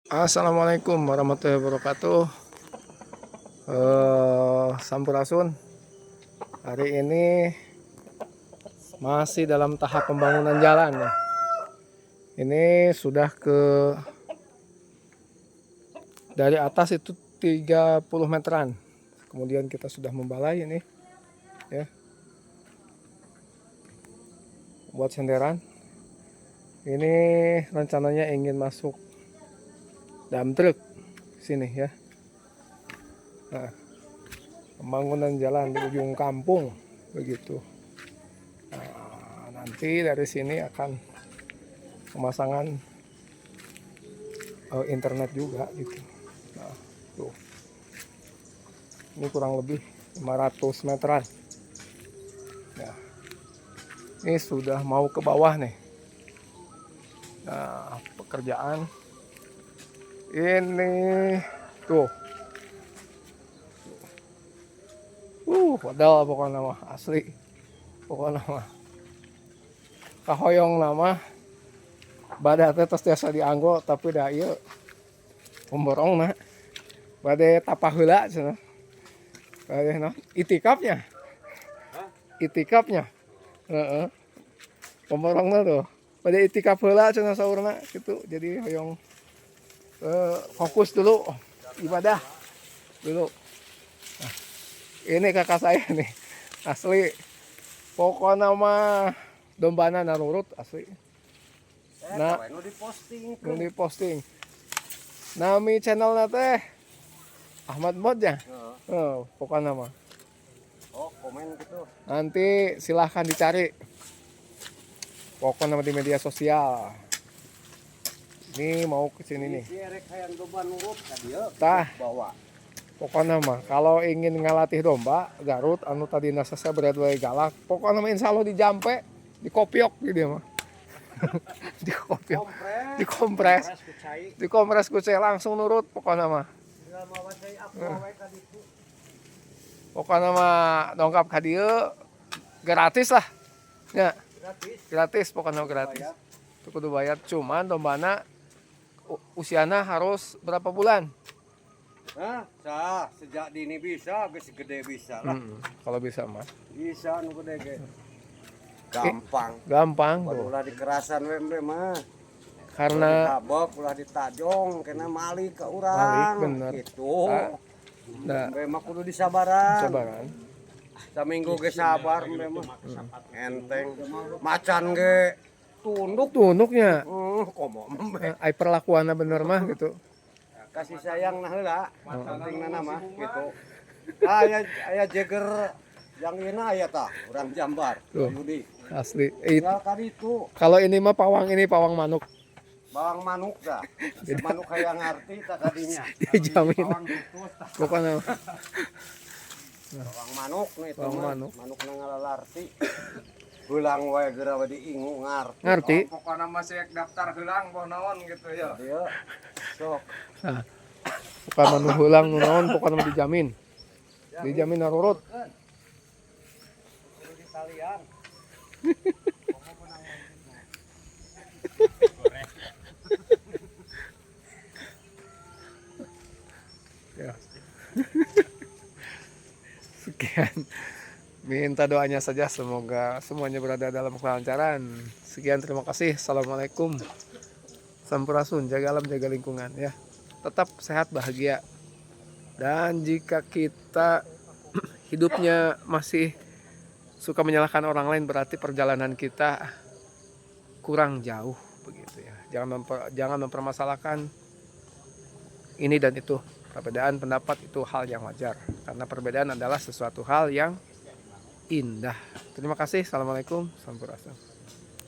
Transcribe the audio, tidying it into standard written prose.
Assalamualaikum warahmatullahi wabarakatuh. Sampurasun. Hari ini masih dalam tahap pembangunan jalan ya. Ini sudah ke dari atas itu 30 meteran. Kemudian kita sudah membalai ini ya. Buat senderan. Ini rencananya ingin masuk dump truck sini ya. Nah, pembangunan jalan di ujung kampung begitu. Nah, nanti dari sini akan pemasangan internet juga gitu. Nah, tuh. Ini kurang lebih 500 meteran. Nah, ini sudah mau ke bawah nih. Nah, pekerjaan ini tuh. Padahal pokoknya mah asli. Pokoknya mah. Kahoyong mah bada teh tos tiasa dianggo, tapi da ieu pemborongna bade tapah heula cenah. Bade naon? Itikafnya. Itikafnya. Heeh. Pemborongna tuh. Bade itikaf heula cenah saurna gitu. Jadi hoyong fokus dulu ibadah dulu. Nah, ini kakak saya nih. Asli. Pokoknya mah dombana narurut asli. Nah. Nu diposting. Nu diposting. Nami channelna teh Ahmad Mod ya? Heeh. Oh, pokoknya mah. Oh, komen gitu. Nanti silahkan dicari. Pokoknya di media sosial. Ini mau ke sini nih. Si erek hayang domba nurut ka dieu. Tah. Bawa. Pokoknya mah kalau ingin ngalatih domba Garut anu tadi nasa berat wae galak, pokoknya mah insya Allah dijampe, dikopiok gitu mah. Dikopiok, Kompres. Dikompres, Kompres ku cai. Dikompres ku cai langsung nurut pokoknya mah. Tinggal mawa cai aku wae ka ditu. Pokoknya mah dongkap ka dieu gratis lah. Ya, Gratis. Gratis pokoknya mah gratis. Bayar. Itu kudu bayar, cuman dombana usiana harus berapa bulan? Hah? Sah, sejak dini bisa, geus gede bisa lah. Kalau bisa mah. Bisa nu gede ge. Gampang. Gampang tuh. Ulah dikerasan we embe mah. Karena Ditabok, ulah ditajong, kena malik ke urang. Malik, bener. Gitu. Ah. Nah, Embe mah kudu disabaran. Sabaran. Saminggu ge sabar embe mah. Enteng. Macan ge tunduk. Tunduknya. Komo embe. Ai perlakuannya bener mah gitu. Kasih sayang nah heula. Penting mah gitu. Ah, aya aya jeger yang ini aya tah, urang Jambar, Tuh. Yudi. Asli. Tinggal ka ditu, Kalau ini mah pawang, ini pawang manuk. Bawang manuk dah. Manuk hayang ngarti tah kadinya. Dijamin. Bawang gitu tah. Pokoknya Bawang manuk nu itu Bawang mah. Manuk. Manuk na ngalalarti. Heulang wae geura we diingu ngarti. Ngerti. Oh, pokoknya masih daftar heulang boh naon gitu ya. Dia sok. Nah, bukan manu heulang nu naon, pokoknya mah dijamin. Dijamin narurut. Kudu ditalian. Komo menang masjidna. Ya. Sekian. Minta doanya saja semoga semuanya berada dalam kelancaran. Sekian, terima kasih. Assalamualaikum. Sampurasun, jaga alam, jaga lingkungan ya. Tetap sehat, bahagia. Dan jika kita hidupnya masih suka menyalahkan orang lain, berarti perjalanan kita kurang jauh begitu ya. Jangan mempermasalahkan ini dan itu. Perbedaan pendapat itu hal yang wajar karena perbedaan adalah sesuatu hal yang indah. Terima kasih. Assalamualaikum. Sampurasun.